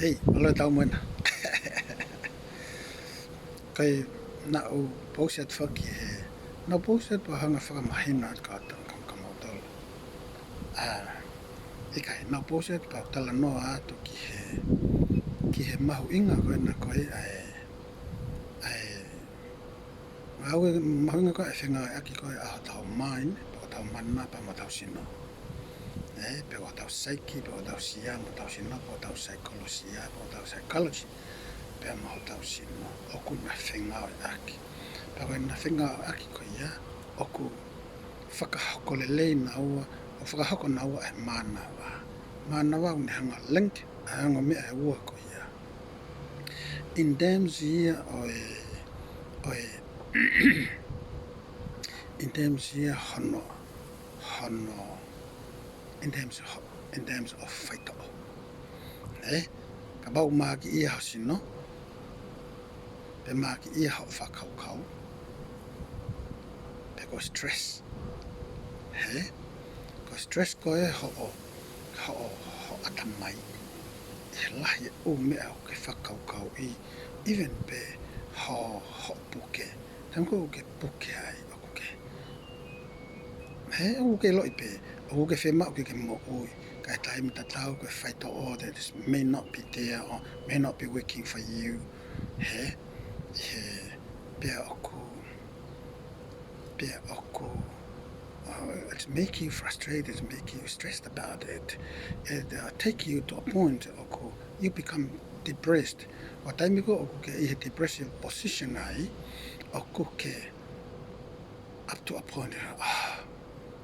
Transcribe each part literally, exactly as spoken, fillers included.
Hei, mālō e tau mo ena. Kai naʻu post atu foki he, naʻu post atu pea hanga fakamahino atu ka ta ka ka mautolu. ʻA, ʻikai, naʻu post atu pea talanoa atu ki he, ki he mahuʻinga ko ena ko e, ʻa e, ʻa e, ngāue mahuʻinga ko e fengāueʻaki ko e ʻa hotau mind, pe ko hotau mana, pe mo hotau sino. ʻE, pe ko hotau psyche, pe ko hotau sia, mo hotau sino, pe ko hotau psychology, pe ko hotau psychology, pe mo hotau sino, ʻoku na fengāueʻaki. Pea ko ʻena fengāueʻaki ko ia, ʻoku fakahoko lelei naua, ʻo fakahoko naua e mānava. Mānava ʻoku ne hanga link, ʻa e ongo meʻa ʻe ua ko ia. In terms ia ʻo e, ʻo e, in terms ia hono, hono, in terms of, in terms of faitoʻo. ʻE, kapau makiʻia ho sino, pe makiʻia hoʻo fakakaukau, pe ko stress. He, ko stress ko e hoʻo, hoʻo, hoʻo ʻatamai. ʻI he lahi e ʻū meʻa ʻoku ke fakakaukauʻi, even pē ho, hoʻo puke. Taimi ko ē ʻoku ke puke ai, ʻoku ke, he, ʻoku ke ʻiloʻi pē, ʻoku ke fiemaʻu ke ke moʻui. Ka ʻi he taimi tatau ko e faitoʻo that is, may not be there or may not be working for you. He, he, pea ʻoku, pea ʻoku, uh, it's make you frustrated, it's make you stressed about it. It, uh, take you to a point ʻoku you become depressed. ʻO taimi ko ē ʻoku ke ʻi he depressive position ai, ʻoku ke up to a point, ah,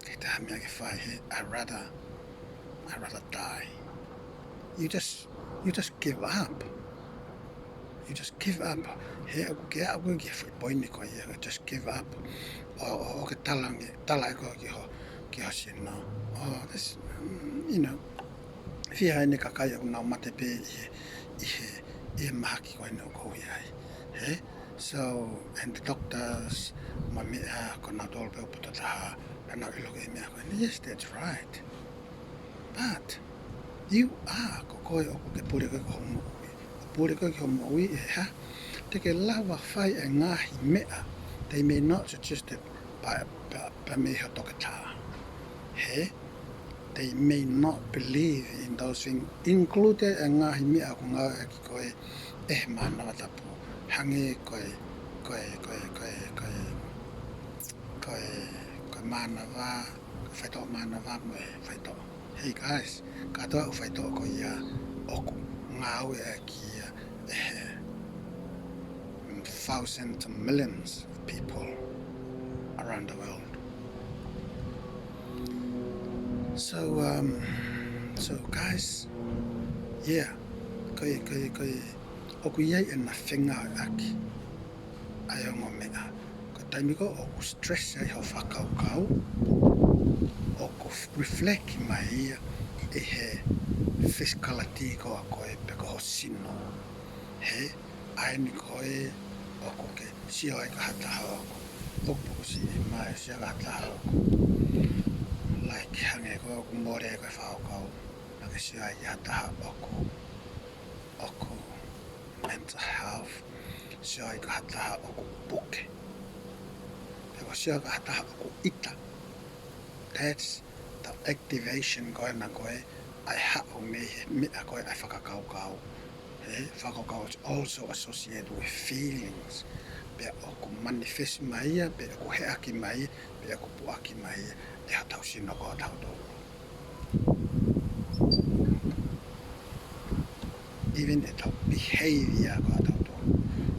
ʻikai ha meʻa ke fai he, I rather, I rather die. You just, you just give up. You just give up. He ʻoku ke aʻu ki he foʻi poini ko ia, you just give up. ʻO, ʻo, ʻo ke tala ange, tala ʻe koe ki ho, ki ho sino. Oh, this, mm, you know, fiha ʻene kakai ʻoku nau mate pē ʻi he, ʻi he, ʻi he mahaki ko eni ʻoku ou ʻi ai. He? So, and the doctors, mo e meʻa ko nautolu pē ʻoku puta taha, ka nau ʻilo ki he meʻa ko eni. Yes, that's right. But, you are, ko koe ʻoku ke pule koe ki hoʻo moʻui. ʻO pule koe ki hoʻo moʻui ʻe hā? Te ke lava fai e ngaahi meʻa. They may not suggest it by, by, by mei ho toketā. He? They may not believe in those things, included e ngaahi meʻa ʻoku ngāueʻaki ko e, ʻe he mānava tapu. Hangē ko e, ko e, ko e, ko e, ko e, ko e, ko e mānava, ko e faitoʻo mānava mo e faitoʻo. Hey guys, kātoa ʻū faitoʻo ko ia ʻoku ngāueʻaki ia ʻe he thousands and millions of people around the world. So, um, so guys, yeah, ko e, ko e, ko e, ʻoku ʻi ai ʻena fengāueʻaki ʻa e ongo meʻa. Ko e taimi ko ē ʻoku stress ai ho fakakaukau, ʻoku reflect mai ia ʻi he physicality ko ē ʻa koe pe ko ho sino. He, ʻa eni ko ē ʻoku ke sio ai ki ha taha ʻoku, ʻoku pukusiʻi mai, sio ki ha taha ʻoku, like, hangē ko ē ʻoku mole ai ko e fakakaukau, naʻa ke sio ai ki ha taha ʻoku, ʻoku mental health, sio ai ki ha taha ʻoku puke. Pe ko e sio ai ki ha taha ʻoku ʻita. That's the activation ko ena ko ē ʻa e haʻu mei he meʻa ko ē ʻa e fakakaukau. He fakakaukau is also associated with feelings. Pea ʻoku manifest mai ia, pea ʻoku heʻaki mai ia, pea ʻoku puʻaki mai ia ʻe hotau sino ko hotau tō. Even ʻetau behavior ko hotau tō.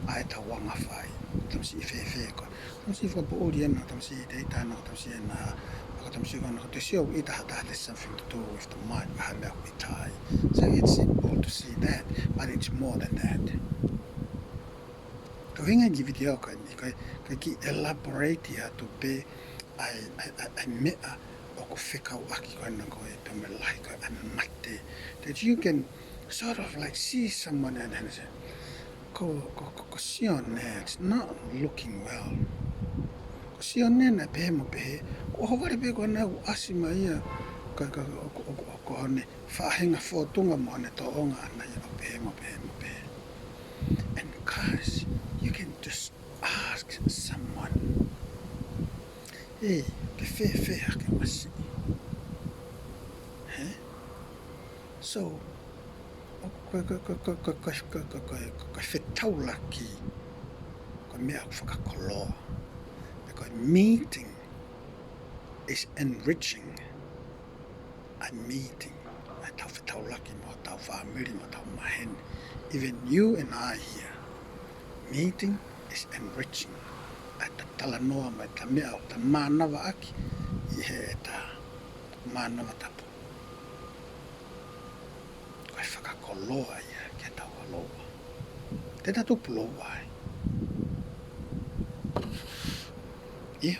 ʻA ʻetau anga fai. Tamasiʻi fēfē ko ē. Tamasiʻi fakapoʻuli ena, tamasiʻi ʻita ena, tamasiʻi ena, ʻa ko tamasiʻi ko ena, ko te sio ʻita ha taha, there's something to do with the mind, ʻa e meʻa ʻoku ʻita ai. So it's simple to see that, but it's more than that. Ko e ʻuhinga ki he video ko eni, ko e, ko e kiʻi elaborate atu pē ʻa e, ʻa e, ʻa e, ʻa e meʻa ʻoku fekauʻaki ko ena ko ē pea mo e lahi ko ē ʻa e mate. That you can sort of like see someone and, and say, ko, ko, ko, ko Sione, it's not looking well. Ko Sione naʻe pehē mo pehē, ko e ʻohovale pē ko ena ʻoku ʻasi mai ia, ka, ka, ʻoku, ʻoku, ʻoku, ʻoku ne faʻahinga fōtunga mo ʻene tōʻonga ʻana ia ʻo pē. pehē mo pehē mo pehē. And guys, you can just ask someone, "Hey, ke fēfē hake masiʻi?" Hē? So, ʻoku ko e, ko e, ko e fetaulaki, ko e meʻa ʻoku fakakoloa. Ko e meeting is enriching. ʻA e meeting, ʻa ʻetau fetaulaki mo hotau fāmili, mo hotau maheni. Even you and I here, meeting is enriching. ʻA ʻeta talanoa mo ʻeta meʻa ʻoku ta mānavaʻaki, ʻi heʻeta mānava tapu. Ko e fakakoloa ia ki heʻetau ʻAlo. Te ta tupu lōua ai. Ia.